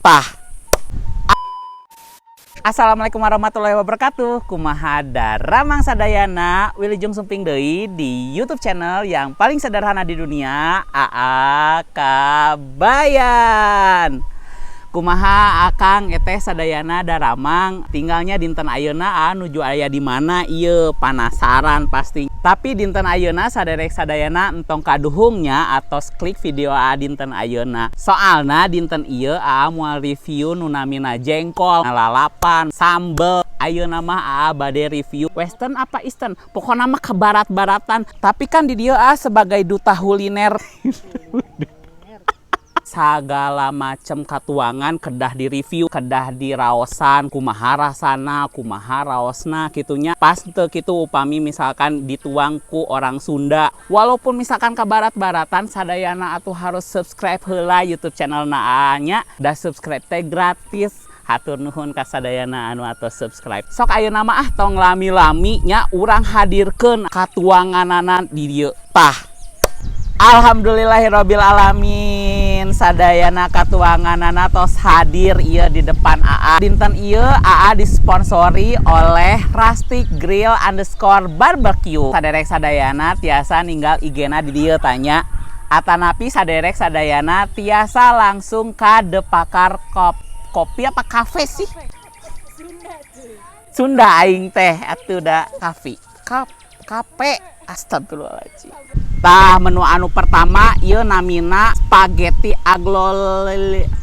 Tah. Assalamualaikum warahmatullahi wabarakatuh. Kumaha daramang sadayana, wilujeng sumping deui di YouTube channel yang paling sederhana di dunia, AA Kabayan. Kumaha akang eteh sadayana daramang, tinggalnya dinten ayeuna nuju aya di mana ieu, panasaran pasti. Tapi dinten ayeuna saderek sadayana entong kaduhungnya atos klik video AA dinten ayeuna. Soalna dinten ieu AA moal review nu namina jengkol, lalapan, sambel. Ayeuna mah AA bade review western apa eastern, pokokna mah ke barat-baratan. Tapi kan di dieu AA sebagai duta kuliner, segala macam katuangan kedah di review, kedah di raosan, kumaha rasana, kumaha raosna kitunya. Pas teu kitu upami misalkan dituang ku orang Sunda, walaupun misalkan ke barat-baratan, sadayana atuh harus subscribe heula YouTube channel na nya. Da subscribe teh gratis. Hatur nuhun ka sadayana anu atos subscribe. Sok ayeuna mah ah tong lami-lami nya, urang hadirkeun katuanganana di dieu. Tah. Alhamdulillahirabbil alamin, sadayana katuanganana tos hadir ieu di depan AA. Dinten ieu AA disponsori oleh Rustic Grill underscore barbecue. Saderek sadayana tiasa ninggal IG-na di dieu tanya. Atanapi saderek sadayana tiasa langsung ka De Pakar Kopi apa kafe sih? Sunda aing teh atuh da kafe. Kape astagfirullahaladzim. Tah, menu anu pertama ieu namina spaghetti aglio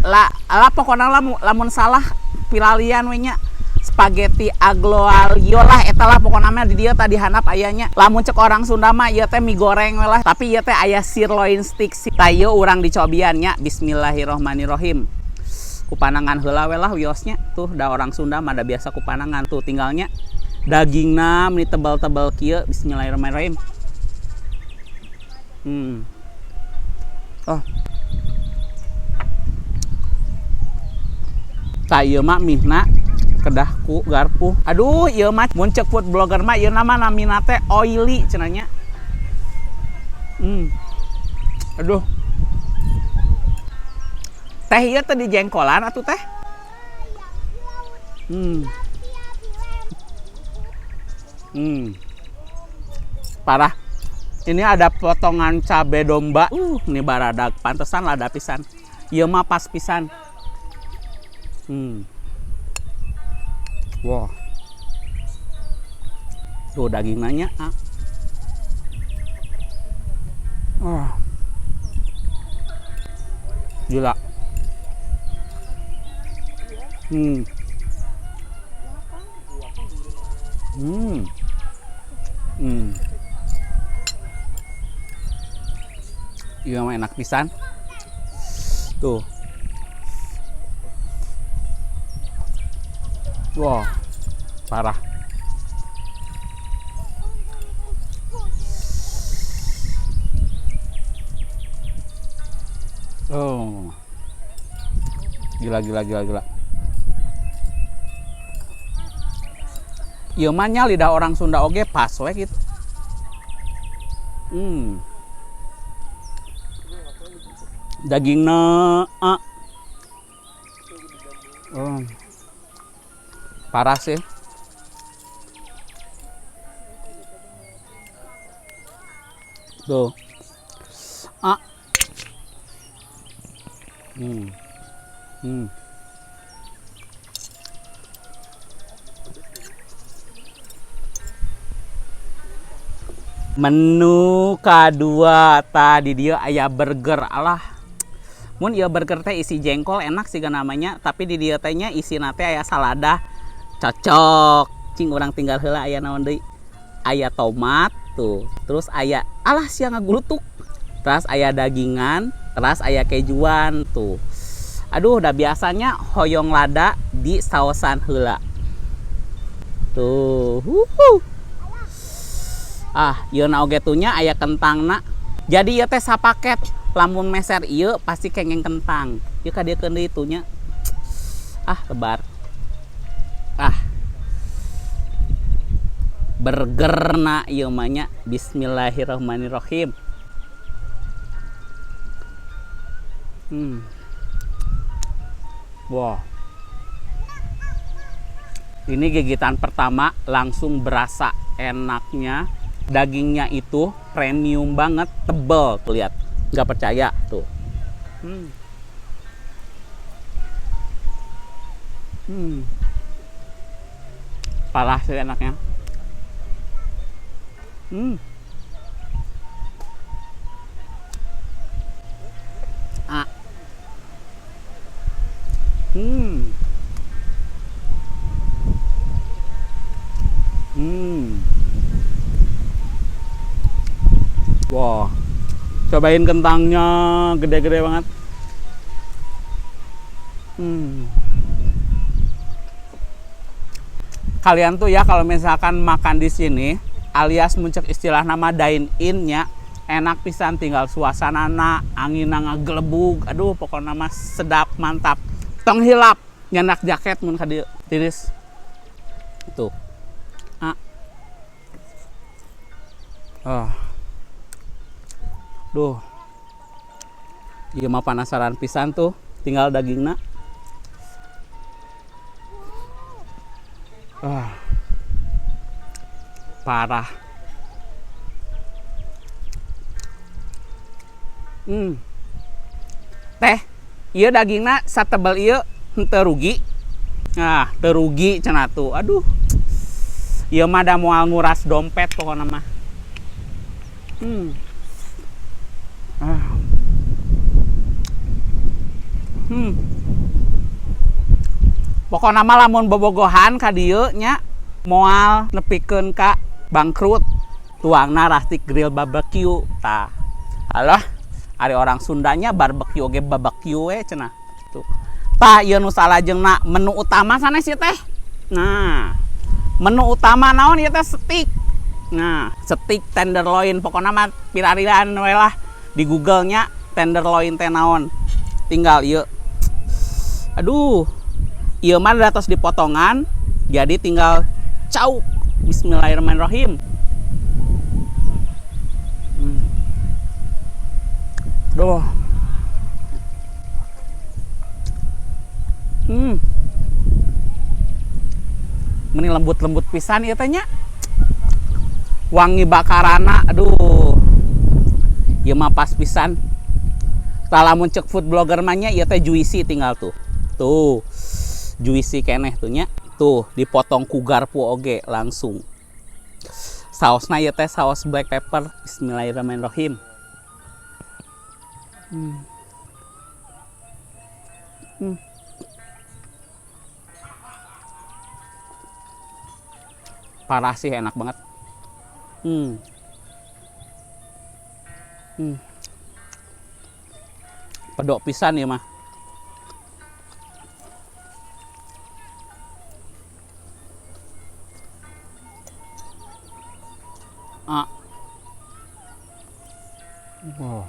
la lah, pokokna lamun salah pilalian we nya. Spaghetti aglio olio lah eta lah pokokna mah, di dieu tadi handap ayanya. Lamun cek orang Sunda mah ieu teh mie goreng we lah, tapi ieu teh aya sirloin steak. Tah, ieu urang dicobian nya. Bismillahirrahmanirrahim. Kupanangan heula we lah wiosnya tuh, da orang Sunda mah da biasa kupanangan tuh. Tinggalnya dagingna meni tebal-tebal kieu. Bismillahirrahmanirrahim. Oh. Tah, ieu mah mihna kedah ku garpu. Aduh, ieu mah mun ceuk food blogger mah ieu nama namina teh oily cenah nya. Aduh. Teh ieu teh dijengkolan atuh teh. Parah. Ini ada potongan cabe domba. Ini baradag, pantesan lada pisan. Ieu mah pas pisan. Wah. Tuh daging nanya. Ah. Oh. Gila. Iya mah enak pisan. Tuh. Wah, parah. Oh. Gila gila gila gila. Ieu mah nya lidah orang Sunda oge pas we gitu. Dagingna ah. Oh. Parah sih. Tuh. Ah. Menu kedua tadi dia aya burger. Alah, mun ieu burger teh isi jengkol enak sih namanya, tapi di dieu teh nya isi teh aya salada, cocok. Cing urang tinggal heula aya naon deui. Aya tomat tuh, terus aya alah sia ngagulutuk, terus aya dagingan, terus aya kejuan tuh. Aduh, udah biasanya hoyong lada di saosan heula tuh. Huhu. Ah, ieu na oge tuh nya aya kentangna. Jadi ieu teh sapaket, lamun meser ieu pasti kengeng kentang. Ieu ka dieu keun deui tuh nya. Ah, lebar. Ah. Burgerna ieu mah nya. Bismillahirrahmanirrahim. Wah. Ini gigitan pertama langsung berasa enaknya. Dagingnya itu premium banget, tebel. Tuh, lihat. Nggak percaya tuh. Parah sih enaknya. Ah. Wah, cobain kentangnya gede-gede banget. Kalian tuh ya kalau misalkan makan di sini, alias muncul istilah nama dine in-nya, enak pisan, tinggal suasanana, angin ngagelebug, aduh pokoknya mah sedap, mantap. Tong hilap nyandak jaket mun ka dieu, tiris. Tuh. Ah. Ah. Duh. Ieu mah penasaran pisan tuh, tinggal dagingna. Ah. Parah. Teh, ieu dagingna satebel ieu henteu rugi. Nah, teu rugi cenah tuh. Aduh. Ieu mah da moal nguras dompet pokona mah. Ah. Pokona mah lamun bobogohan ka dieu nya moal nepikeun ka bangkrut. Tuangna Rustic Grill Barbecue tah. Alah, ari orang Sundanya barbecue oge barbecue we cenah. Tuh. Tah ieu nu salajengna menu utama sanes ieu teh. Nah, menu utama naon ieu teh steak. Nah, steak tenderloin pokona mah pirarian we lah di Google-nya tenderloin teh naon. Tinggal ieu. Aduh. Ieu mah udah tos dipotongan, jadi tinggal cauk. Bismillahirrahmanirrahim. Duh. Meni lembut-lembut pisan ieu teh nya. Wangi bakarana, aduh. Ieu mah pas pisan. Tah lamun cek food blogger mah nya ieu teh juicy tinggal tuh. Tuh. Juicy keneh tuh nya. Tuh dipotong ku garpu oge langsung. Saosna ieu teh saos black pepper. Bismillahirrahmanirrahim. Parah sih enak banget. Pedok pisan ya mah. Ah. Wow.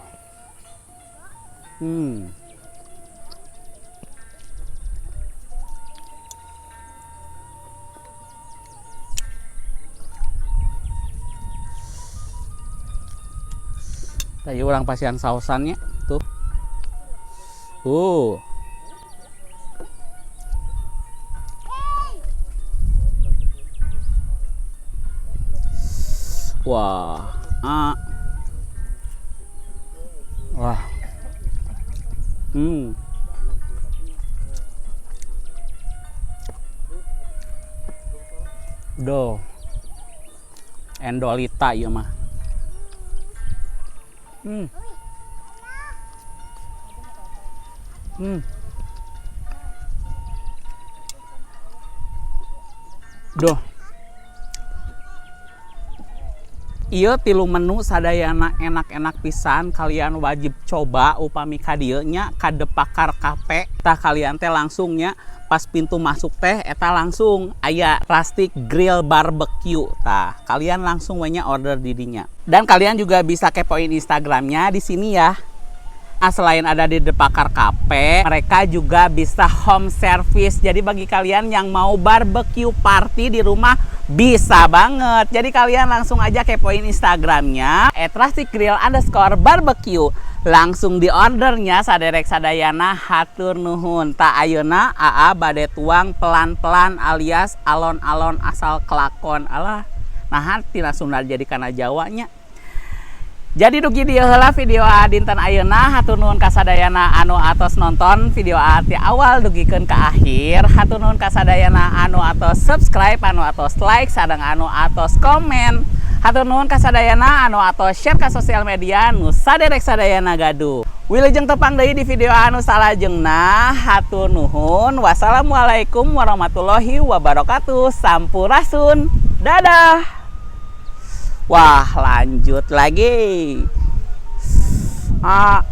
Tadi orang pasian sausannya tuh. Wah. Ah. Wah. Duh. Endolita ieu mah. Duh. Ieu tilu menu sadayana enak-enak pisan, kalian wajib coba upami ka dieu nya ka De Pakar Cafe. Tah kalian teh langsung nya pas pintu masuk teh eta langsung aya Rustic Grill Barbecue. Tah kalian langsung we nya order di dinya. Dan kalian juga bisa kepoin Instagramnya di sini ya. Nah, selain ada di The Pakar Cafe, mereka juga bisa home service. Jadi bagi kalian yang mau barbecue party di rumah bisa banget. Jadi kalian langsung aja kepoin Instagramnya @rusticgrill_barbecue. Langsung di ordernya, saderek sadayana, hatur nuhun. Tah, ayeuna Aa bade tuang pelan-pelan alias alon-alon asal kelakon. Alah, nah tina Sunda jadi kana Jawanya. Jadi dugi dieu heula video Aa dinten ayeuna. Hatur nuhun kasadayana anu atos nonton video Aa ti awal dugikeun ka akhir. Hatur nuhun kasadayana anu atos subscribe, anu atos like, sareng anu atos komen. Hatur nuhun kasadayana anu atos share ka sosial media nu saderek sadayana gaduh. Wilujeng tepang deui di video anu salajengna. Hatur nuhun. Wassalamualaikum warahmatullahi wabarakatuh. Sampurasun. Dadah. Wah, lanjut lagi. Ah.